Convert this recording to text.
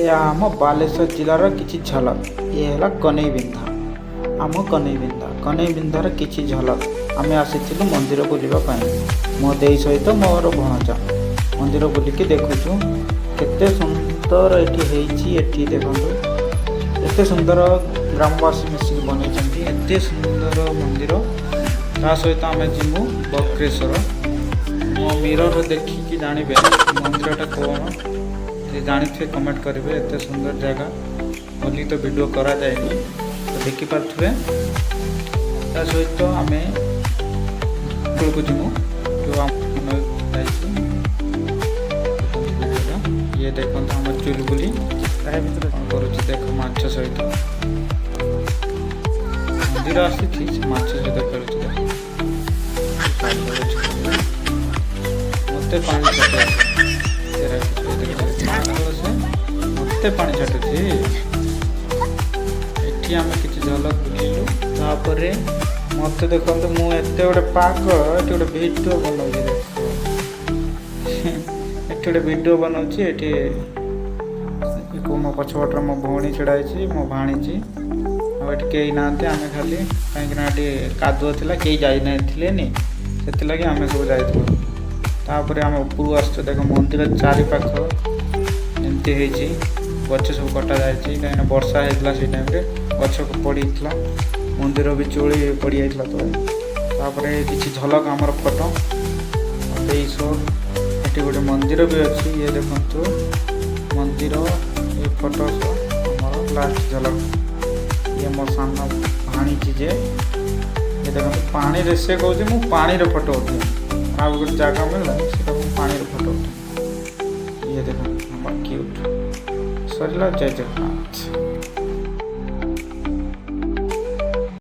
ଏହା ଆମ ବାଲେଶ୍ୱର ଜିଲ୍ଲାର କିଛି ଝଲକ। ଇଏ ହେଲା କନେଇବିନ୍ଧା, ଆମ କନେଇବିନ୍ଧା। କନେଇବିନ୍ଧାର କିଛି ଝଲକ। ଆମେ ଆସିଥିଲୁ ମନ୍ଦିର ବୁଲିବା ପାଇଁ, ମୋ ଦେଇ ସହିତ ମୋର ଭଣଜା। ମନ୍ଦିର ବୁଲିକି ଦେଖୁଛୁ କେତେ ସୁନ୍ଦର ଏଠି ହେଇଛି। ଏଠି ଦେଖନ୍ତୁ, ଏତେ ସୁନ୍ଦର ଗ୍ରାମବାସୀ ମିଶିକି ବନେଇଛନ୍ତି, ଏତେ ସୁନ୍ଦର ମନ୍ଦିର। ତା ସହିତ ଆମେ ଯିବୁ ବକ୍ରେଶ୍ୱର। ମୋ ମିରର ଦେଖିକି ଜାଣିବେ ମନ୍ଦିରଟା କ'ଣ। ଯେ ଜାଣିଥିବେ, କମେଣ୍ଟ କରିବେ। ଏତେ ସୁନ୍ଦର ଜାଗା ବୋଲି ତ ଭିଡ଼ିଓ କରାଯାଏନି, ତ ଦେଖିପାରୁଥିବେ। ତା ସହିତ ଆମେ କୂଳକୁ ଯିବୁ, ଯେଉଁ ଆମ ଯାଇଛି ଭିଡ଼ିଓଟା। ଇଏ ଦେଖନ୍ତୁ, ଆମ ଚୁଲବୁଲି କ'ଣ କରୁଛି ଦେଖ। ମାଛ ସହିତ ମନ୍ଦିର ଆସିଛି, ସେ ମାଛ ସହିତ ଖେଳୁଛି ଦେଖ। ମତେ ପାଣି ଛାଟୁଛି ସେ, ମତେ ପାଣି ଛାଟୁଛି। ଏଠି ଆମେ କିଛି ଝଲକ ବୁଲିଲୁ। ତାପରେ ମତେ ଦେଖନ୍ତୁ, ମୁଁ ଏତେ ଗୋଟେ ପାଗଳ, ଏଠି ଗୋଟେ ଭିଡ଼ିଓ ବନଉଛି ଦେଖ। ଏଠି ଗୋଟେ ଭିଡ଼ିଓ ବନଉଛି। ଏଠି ମୋ ପଛପଟରେ ମୋ ଭଉଣୀ ଛିଡ଼ା ହେଇଛି, ମୋ ଭାଣିଜୀ। ଆଉ ଏଠି କେହି ନାହାନ୍ତି, ଆମେ ଖାଲି, କାହିଁକିନା ଏଠି କାଦୁଅ ଥିଲା, କେହି ଯାଇନଥିଲେନି, ସେଥିଲାଗି ଆମେ ସବୁ ଯାଇଥିଲୁ। ତାପରେ ଆମେ ଉପରକୁ ଆସୁଛୁ। ଦେଖ, ମନ୍ଦିର ଚାରିପାଖ ଏମିତି ହେଇଛି, ଗଛ ସବୁ କଟା ଯାଇଛି, କାହିଁକିନା ବର୍ଷା ହେଇଥିଲା ସେଇ ଟାଇମ୍ରେ, ଗଛ ପଡ଼ିଥିଲା, ମନ୍ଦିର ବି ଚୋଳି ପଡ଼ିଯାଇଥିଲା ତଳେ। ତାପରେ କିଛି ଝଲକ ଆମର ଫଟୋ ଦେଇ। ଏଠି ଗୋଟେ ମନ୍ଦିର ବି ଅଛି। ଇଏ ଦେଖନ୍ତୁ ମନ୍ଦିର। ଏ ଫଟୋ ଆମର ଲାଷ୍ଟ ଝଲକ। ଇଏ ମୋ ସାନ ଭାଣିଜୀ ଯେ। ଇଏ ଦେଖନ୍ତୁ, ପାଣିରେ ସେ କହୁଛି ମୁଁ ପାଣିରେ ଫଟୋ ଉଠେଇବି। ଆଉ ଗୋଟେ ଜାଗା ମିଳିଲା, ସେଟା ମୁଁ ପାଣିରେ ଫଟୋ ଉଠେଇବି। ଇଏ ଦେଖନ୍ତୁ ଆମର କ୍ୟୁଟ୍। ସରିଲା। ଜୟ ଜଗନ୍ନାଥ।